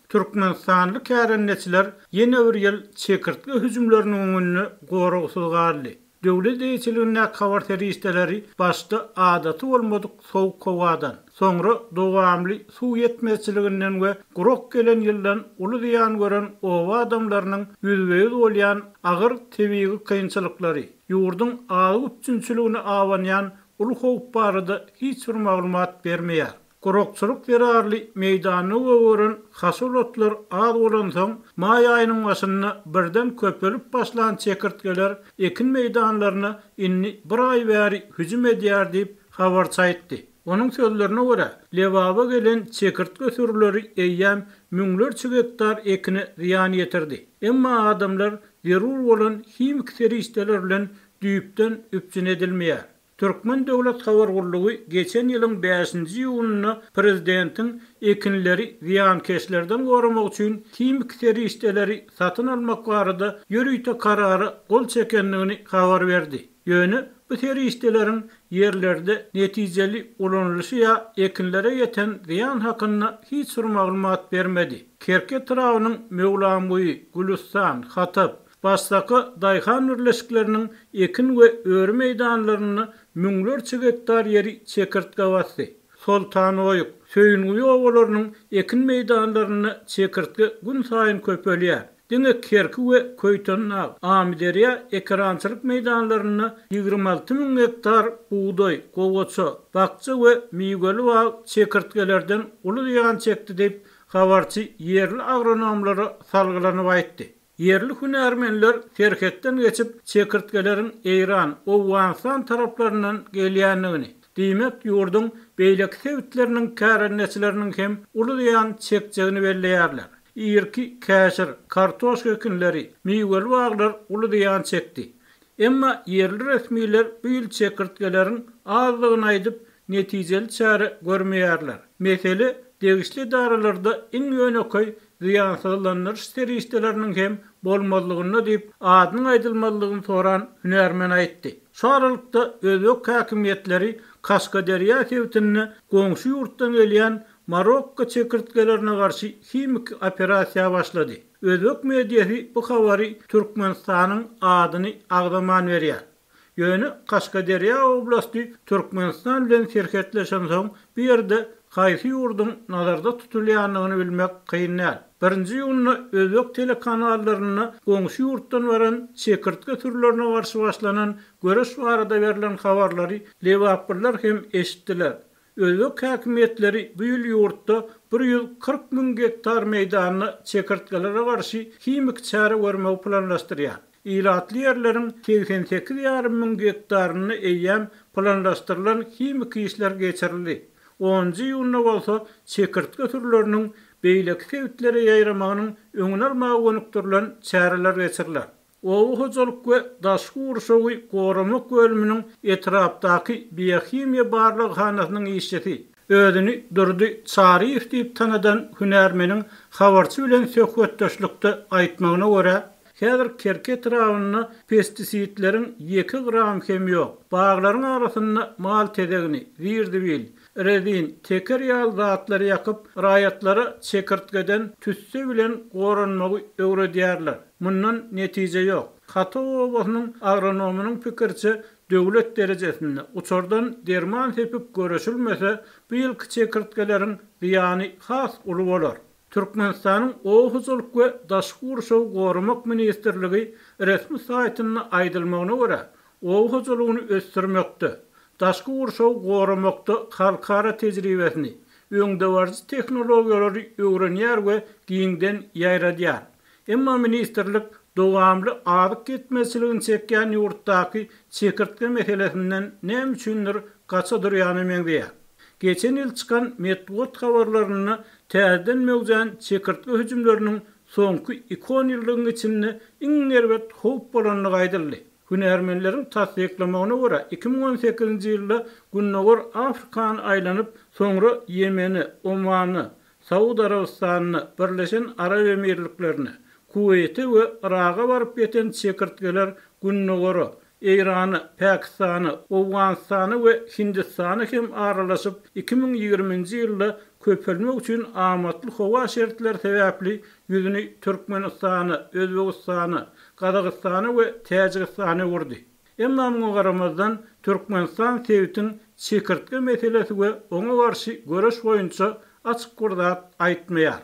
Türkmenistanly kärendeçiler ýene bir ýyl çekirtge hüjümleriniň öňünde goragsyz galdy. Döwlet eýeçiligindäki habar serişdeleri başda adaty bolmadyk sowuk howadan, soňra dowamly suw ýetmezçiliginden we gurak gelen ýyldan uly zyýan gören oba adamlarynyň ýüzbe-ýüz bolýan agyr tebigy kynçylyklary, ýurduň azyk üpjünçiligine abanýan uly howp barada hiç bir maglumat bermeýär. Gurakçylyk zerarly meýdanda gögeren haşal otlar az bolansoň, maý aýynyň başynda birden köpelip başlan çekirtgeler ekin meýdanlaryna indi bir aý bäri hüjüm edýär diýip, habarçy aýtdy. Onuň sözlerine görä, Lebaba gelen çekirtge sürüleri eýýäm müňlerçe gektar ekine zyýan ýetirdi. Emma adamlar zerur bolan himiki serişdeler bilen düýpden üpjün edilmeýär. Türkmen döwlet habar gullugy geçen ýylyň bäşinji iýunynda prezidentiň ekinleri zyýankeşlerden goramak üçin himiki serişdeleri satyn almak barada ýörite karara gol çekendigini habar berdi. Ýöne bu serişdeleriň ýerlerde netijeli ulanylyşy ýa ekinlere ýeten zyýan hakynda hiç bir maglumat bermedi. Kerki etrabynyň Möwlamguýy, Gülüstan, Hatap, Başsaka daýhan birleşikleriniň ekin we öri meýdanlarynda müňlerçe gektar ýeri çekirtge basdy. Soltanoýuk, Söýünguýy obalarynyň ekin meýdanlarynda çekirtge günsaýyn köpelýär. Diňe Kerki we Köýtendag, Amyderýa ekerançylyk meýdanlarynda 26 müň gektar bugdaý, gowaça, bakja we miweli bag çekirtgelerden uly zyýan çekdi diýip, habarçy ýerli agronomlara salgylanyp aýtdy. Ýerli hünärmenler serhetden geçip, çekirtgeleriň Eýran, Owganystan taraplaryndan gelýändigini, diýmek, ýurduň beýleki sebitleriniň kärendeçileriniň hem uly zyýan çekjegini belleýärler. Irki käşir, kartoşka ekinleri, miweli baglar uly zyýan çekdi. Emma ýerli resmiler bu ýyl çekirtgeleriň azdygyny aýdyp, netijeli çäre görmeýärler. Mesele degişli edaralarda iň ýönekeý zyýansyzlandyryş serişdeleriniň hem bolmazlygynda diýip, adynyň aýdylmazlygyny soran hünärmen aýtdy. Şu aralykda, özbek häkimiýetleri Kaşgaderýa sebitinde goňşy ýurtdan gelýän Marokko çekirtgelerine garşy himiki operasiýa başlady. Özbek mediasy bu habary Türkmenistanyň adyny agzaman berýär. Ýöne Kaşgaderýa oblasty Türkmenistan bilen serhetleşensoň, bu ýerde haýsy ýurduň nazarda tutulýandygyny bilmek kyn däl. Birinji iýunda özbek telekanallarynda goňşy ýurtdan baran çekirtge sürülerine garşy başlanan göreş barada berlen habarlary lebaplylar hem eşitdiler. Özbek häkimiýetleri bu ýyl ýurtda 140 müň gektar meýdanda çekirtgelere garşy himiki çäre görmegi planlaşdyrýar. Ilatly ýerleriň 88 ýarym müň gektarynda eýýäm planlaşdyrylan himiki işler geçirildi. Onunjy iýunda bolsa çekirtge sürüleriniň beýleki sebitlere ýaýramagynyň öňüni almaga gönükdirilen çäreler geçiriler. Oba hojalyk we daşky gurşawy goramak bölüminiň etrapdaky biohimiýa barlaghanasynyň işçisi, özüni Durdy Çaryýew diýip tanadan hünärmeniň habarçy bilen söhbetdeşlikde aýtmagyna görä, häzir Kerki etrabynda pestisidleriň ýeke gramy hem ýok. Baglaryň arasynda mal tezegini, zir-zibil, rezin, teker ýaly zatlary ýakyp, raýatlara çekirtgeden tüsse bilen goranmagy öwredýärler. Mundan netije ýok. Hatow obasynyň agronomynyň pikiriçe, döwlet derejesinde uçardan derman sepip göreşilmese, bu ýylky çekirtgeleriň zyýany has uly bolar. Türkmenistanyň Oba hojalyk we daşky gurşawy goramak ministrligi resmi saýtynda aýdylmagyna görä, oba hojalygyny ösdürmekde, daşky gurşawy goramakda halkara tejribesini, öňdebaryjy tehnologiýalary öwrenýär we giňden ýaýradýar. Emma ministrlik dowamly azyk ýetmezçiligini çekýän ýurtdaky çekirtge meselesinden näme üçindir gaça durýana meňzeýär. Geçen ýyl çykan metbugat habarlarynda täzeden möwjän çekirtge hüjümleriniň soňky iki onýyllygyň içinde iň erbet howp bolandygy aýdyldy. Hünärmenleriň tassyklamagyna görä, 2018-nji ýylda Gündogar Afrikany aýlanyp, soňra Ýemene, Omana, Saud Arabystanyna, Birleşen Arap Emirliklerine, Kuweýte we Yraga baryp ýeten çekirtgeler Gündogara, Eýrana, Pakistana, Owganystana we Hindistana hem aralaşyp, 2020-nji ýylda. köpelmek üçin amatly howa şertleri sebäpli ýüzüni Türkmenistana, Özbegistana, Gazagystana we Täjigistana öwürdi. Emma muňa garamazdan, Türkmenistan sebitiň çekirtge meselesi we oňa garşy göreş boýunça açyk bir zat aýtmaýar.